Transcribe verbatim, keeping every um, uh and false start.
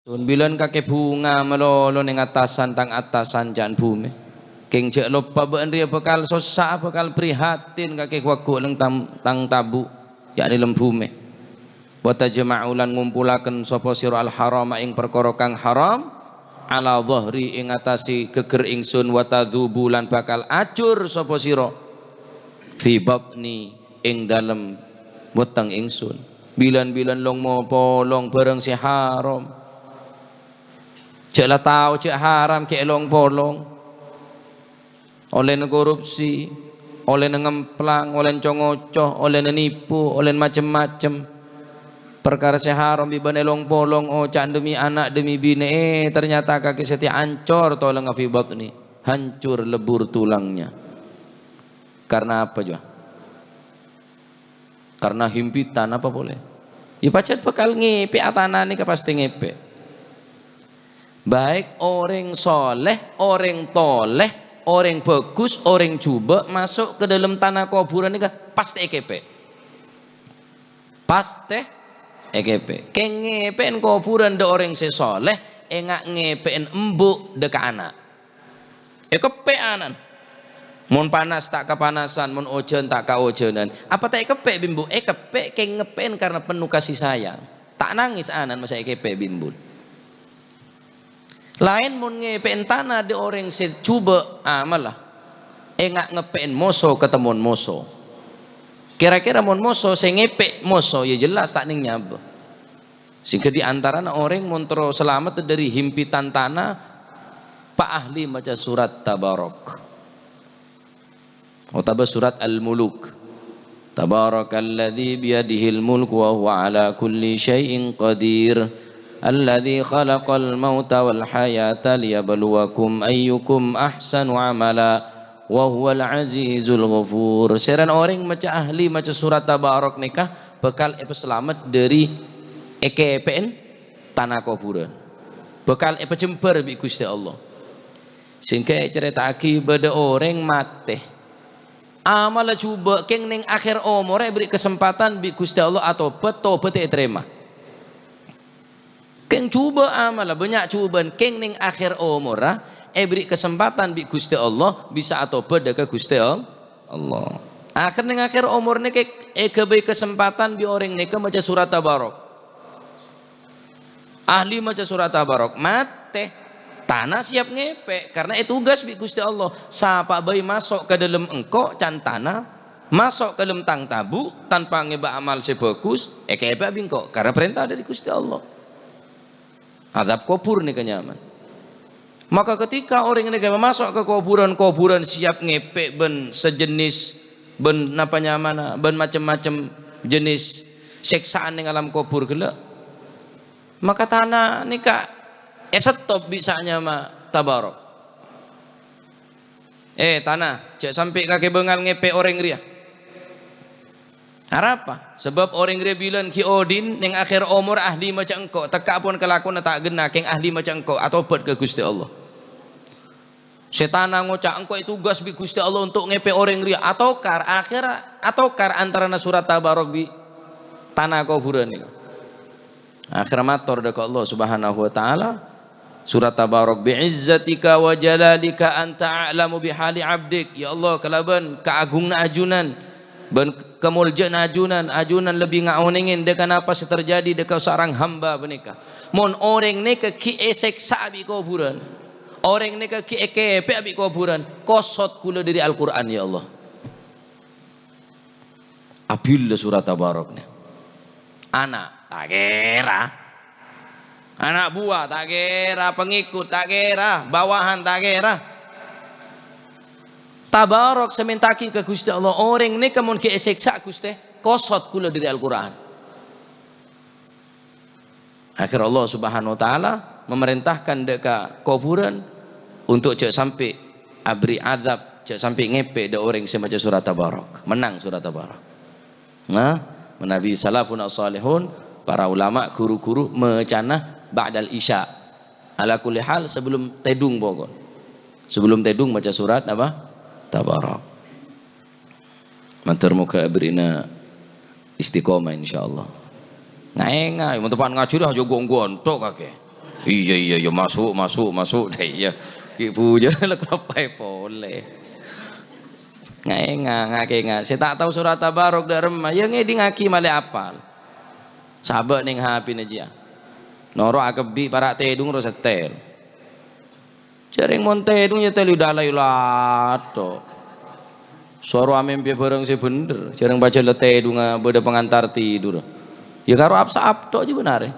Bilân kakè bhunga malolo neng attasan tang attasan ca'na bhumè. Kèng jhâ' loppa bâ'na rèya bhâkal sossa, bhâkal prihatin kakè ghuwâghu' lèng tam-, tang tabu', ya'ni lem bhumè. "Wa tajma'u lan ngumpulaken sapa sira al-harama ing parkara kang haram, ala dhahri ing atase geger ingsun, wa tadzubu lan bhâkal ajur sapa sira fi batni ing dalem weteng ingsun." Bilân-bilân long-polong bhârâng sè haram. Jhâ' la tao jhâ' haram ghi' long-polong. Ollèna korupsi, ollèna ngemplang, ollèna co-ngoco, ollèna nipo, ollèna macem-macem. Parkara sè haram bi' bâ'na long-polong, oca'na dhemmi ana', dhemmi binè, eh, ternyata kakè satèya ancor tolangnga fi batni. Hancur lebur tulangnya. Karena apa, jua? Karena himpitan apa polè? Ya, pajhât bhâkal ngèpè'a tana nèka pastè ngèpè'. Baik orèng soleh, orèng toleh, orèng bhâghus, orèng jhubâ' maso' ka dâlem tana kobhurân nèka pastè èkèpè'. Pastè èkèpè'. Kèng ngèpè'èn kobhurân dâ' orèng sè soleh, enga' ngèpè'èn embu' dâ' ka ana'. Èkèpè' ana'na. Mon panas ta' kapanasan, mon ojhân ta' kaojhânan. Apa ta' èkèpè' bi' embu'? Èkèpè' kèng ngèpè'èn karena penuh kasih sayang. Ta' nangès ana'na masa èkèpè' bi' embu'. Laèn mon ngèpè'èn tana dâ' orèng sè jhubâ' amalla. Enga' ngèpè'èn moso katemmon moso. Kèra-kèra mon moso sè ngèpè' moso, ya jelas ta' nèng nyabâ. Sehingga di antarana orèng mon terro salamet dâri himpitan tana, pa ahli maca surat Tabarok. Otabâ surat Al-Muluk. "Tabarakalladzi biyadihil mulku wa huwa ala kulli syai'in qadir. Alladzi khalaqal mauta wal hayata liyabluwakum ayyukum ahsanu amala." Wa huwal azizul ghafur. Sèrana orèng maca ahli maca surat Tabarok nèka bhâkal èpasalamet dâri èkèpè'èn tana kobhurân. Bhâkal èpajembhâr bi' Ghustè Allah. Sehingga ècarèta'aghi bâdâ orèng matè. Amalla jhubâ' kèng nèng akhèr omorra èberri' kasempadhân bi' Ghustè Allah atobhât, tobhâddhâ ètarèma. Kèng jhubâ' amalla, bânnya' jhubâ'ân, kèng nèng akhèr omorra èberri' kasempadhân bi' Ghustè Allah bisa atobhât dâ' ka Ghustè All-, Allah. Akhèr nèng akhèr omor nèka èghâbây kasempadhân bi' orèng nèka maca surat Tabarok. Ahli maca surat Tabarok matè, tana siap ngèpè' karena ètugas bi' Ghustè Allah. Sapa bhâi maso' ka dâlem engko' can tana, maso' ka dâlem tang tabu' tanpa ngèbâ amal sè bhâghus, èkèpè'a bi' engko' karena parènta dâri Ghustè Allah. Adzab kobhur nèka nyaman. Maka ketika orèng nèka maso' ka kobhurân, kobhurân siap ngèpè' bân sejenis, bân napa nyamana, bân macem-macem jenis sèksaan nèng alam kobhur ghellâ'. Maka tana nèka èsettop bi' sè nyama Tabarok. "Eh, tana, jhâ' sampè' kakè bângal ngèpè' orèng rèya." Arapa? Sabâb orèng rèya bilân ghi' odi'na nèng akhèr omor ahli maca engko', tekka' pon kalakowanna ta' ghenna kèng ahli maca engko', atobhât ka Ghustè Allah. Sè tana ngoca', "Engko' ètugas bi' Ghustè Allah untuk ngèpè' orèng rèya." Atokar, akhèr atokar antarana surat Tabarok bi' tana kobhurân nèko. Akhèr mator dâ' ka Allah Subhanahu wa Ta'ala, surat Tabarok, "Bi'izzatika wa jalalika anta a'lamu bihali abdik." Ya Allah, kalabân kaagunganna ajunan bân kamoljâ'ânna ajunan, ajunan lebbi ngaonèngè dâ' ka napa sè terjadi dâ' ka sareng hamba panèka. Mon orèng nèka ghi' èsèksa'a bi' kobhurân, orèng nèka ghi' èkèpè'a bi' kobhurân, kosot kaulâ dâri Al-Qur'an, ya Allah. Abhilâ surat Tabarok nè. Ana', ta' kèra. Ana' buwâ, ta' kèra. Pangèkot, ta' kèra. Bawahan, ta' kèra. Tabarok sè mènta'aghi ka Ghustè Allah. Orèng nèka mon ghi' èsèksa Ghustè, kosot kaulâ dâri Al-Qur'an. Akhèr Allah Subhanahu wa Ta'ala mamarèntahkan dâ' ka kobhurân untuk jhâ' sampè' aberri' adzab, jhâ' sampè' ngèpè' dâ' orèng sè maca surat Tabarok. Mennang surat Tabarok. Nah, manabi salafun as-salihun, para ulama, ghuru-ghuru macana ba'dal isya. Ala kulli hal, sebelum tèdung pokok. Sebelum tèdung maca surat apa? Tabarok. Mator moghâ aberri'na istiqomah, insyaallah. Ngaènga', mon teppa'na ngajhi, aja gong-gontok kakè. "Iyâ, iyâ, iyâ, maso', maso', maso'." Dâ' iyâ. Ghi' bhujâ la kaloppaè polè. Ngaènga', ngaènga'. Sè ta' tao sora Tabarok dâ' remma, yâ ngèdingngaghi malè apal. Sabâ' neng H P-na jiyâ. Noro' akebbi' para' tèdung ro setel. Jhâreng mon tèdung yâ tèlè dalai lato. Soro amèmpè bhârâng sè bhendher, jhâreng pajhât la tèdungnga bâdâ pengantar tidur. Yâ karo apsa apto jiyâ bân arè.